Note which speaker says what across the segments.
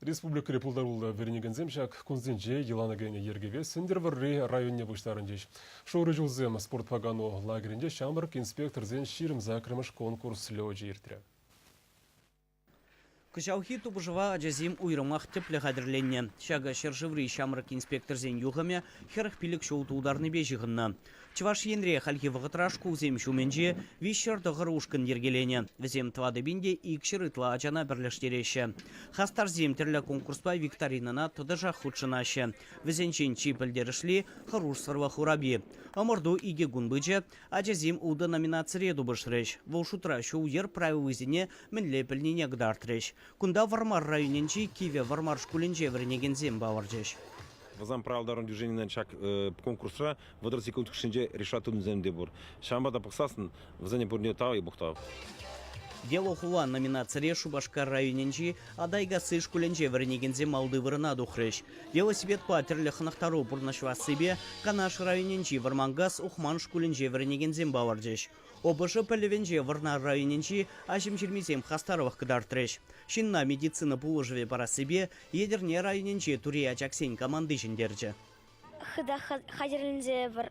Speaker 1: Республикӑри пултаруллӑ вӗренекенсем ҫак кунсенче йӑлана кӗнӗ йӗркепе Сӗнтӗрвӑрри районне пуҫтарӑнчӗҫ. Шурӑ чулсем спортпа кану лагерӗнче ҫамрӑк инспекторсен 28-мӗш конкурс слечӗ иртрӗ.
Speaker 2: Кӑҫалхи тупӑшӑва ачасем уйрӑмах тӗплӗ хатӗрленнӗ. Ҫакӑ ҫӗршыври ҫамрӑк инспекторсен юхӑмӗ 45 ҫул тултарнипе ҫыхӑннӑ. Чӑваш Енре хальхи вӑхӑтра шкулсем ҫумӗнче 309 ушкӑн йӗркеленӗ. Вӗсем 4 пин те 200 ытла ачана пӗрлештереҫҫӗ. Хастарсем тӗрлӗ конкурспа викторинӑна тӑтӑшах хутшӑнаҫҫӗ. Вӗсенчен чи пӗлтерӗшли – хӑрушсӑрлӑх урапи. Ӑмӑрту икӗ кун пычӗ. Ачасем ултӑ номинацире тупӑшрӗҫ. Вӑл шутра ҫул-йӗр правилисене мӗнле пӗлнине кӑтартрӗҫ. Кунта Вӑрмар районӗнчи Кивӗ Вӑрмар шкулӗнче вӗренекенсем палӑрчӗҫ.
Speaker 3: Вӗсем правила дорожного движения ҫак конкурсра 30 секунд хушшинче решат тунисем те пур. Ҫавӑнпа та пӑхсассӑн вӗсене пурне тав и мухтав.
Speaker 2: Дело хула номинацире Шупашкар районӗнчи Атайкасси шкулӗнче вӗренекенсем малти вырӑна тухрӗҫ. Велосипедпа тӗрлӗ хӑнӑхтару пурнӑҫлассипе Канаш районӗнчи Вӑрманкас Ухман шкулӗнче вӗренекенсем палӑрчӗҫ. ОБЖ пӗлӗвӗнче Вӑрнар районӗнчи Аҫӑмҫырмисем хастарлӑх кӑтартрӗҫ. Ҫынна медицина пулӑшӑвӗ парассипе Етӗрне районӗнчи Тури Ачаксен команди ҫӗнтерчӗ.
Speaker 4: Хытах хатӗрленсе пӗр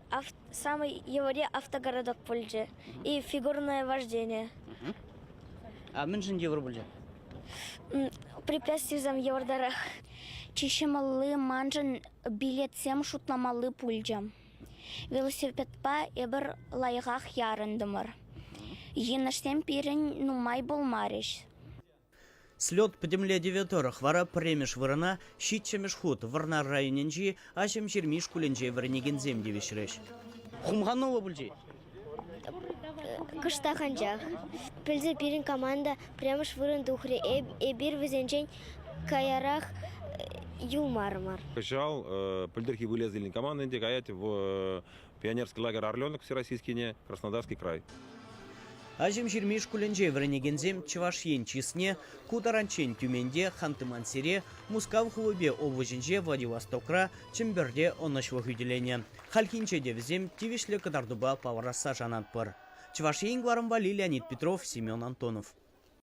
Speaker 4: самый йывӑрри автогородок пулчӗ и фигурное вождение.
Speaker 2: А мӗншӗн йывӑр пулчӗ?
Speaker 4: Препятствисем йывӑртарах.
Speaker 5: Чи ҫӑмӑлли маншӑн билетсем шутламалли пулчӗ. Велосипедпа эпир лайӑхах ярӑнтӑмӑр. Йӑнӑшсем пирӗн нумай пулмарӗҫ.
Speaker 2: Слет пӗтӗмлетӗвӗ тӑрӑх вара пӗрремӗш вырӑна ҫиччӗмӗш хут Вӑрнар районӗнчи Аҫӑмҫырми шкулӗнче вӗренекенсем тивӗҫрӗҫ. Хумхануллӑ пулчӗ.
Speaker 4: Кӑштах анчах. Пӗлтӗр пирӗн команда пӗрремӗш вырӑн тухрӗ. Эпир вӗсенчен каярах юлмарӑмӑр.
Speaker 3: Кӑҫал пӗлтӗрхи выляса илнӗ команда ӗнтӗ каять в Пионерский лагерь «Орленок» Всероссийскийне, Краснодарский край.
Speaker 2: Аҫӑмҫырми шкулӗнче вӗренекенсем Чӑваш Ен чысне ку таранччен Тюменьте, Ханты-Мансире, Мускав хулипе облаҫӗнче, Владивостокра, Чӗмпӗрте ӑнӑҫлӑ хӳтӗленӗ. Хальхинче те вӗсем тивӗҫлӗ кӑтартупа палӑрасса шанатпӑр. Чӑваш Ен кӑларӑмпа Леонид Петров, Семен Антонов.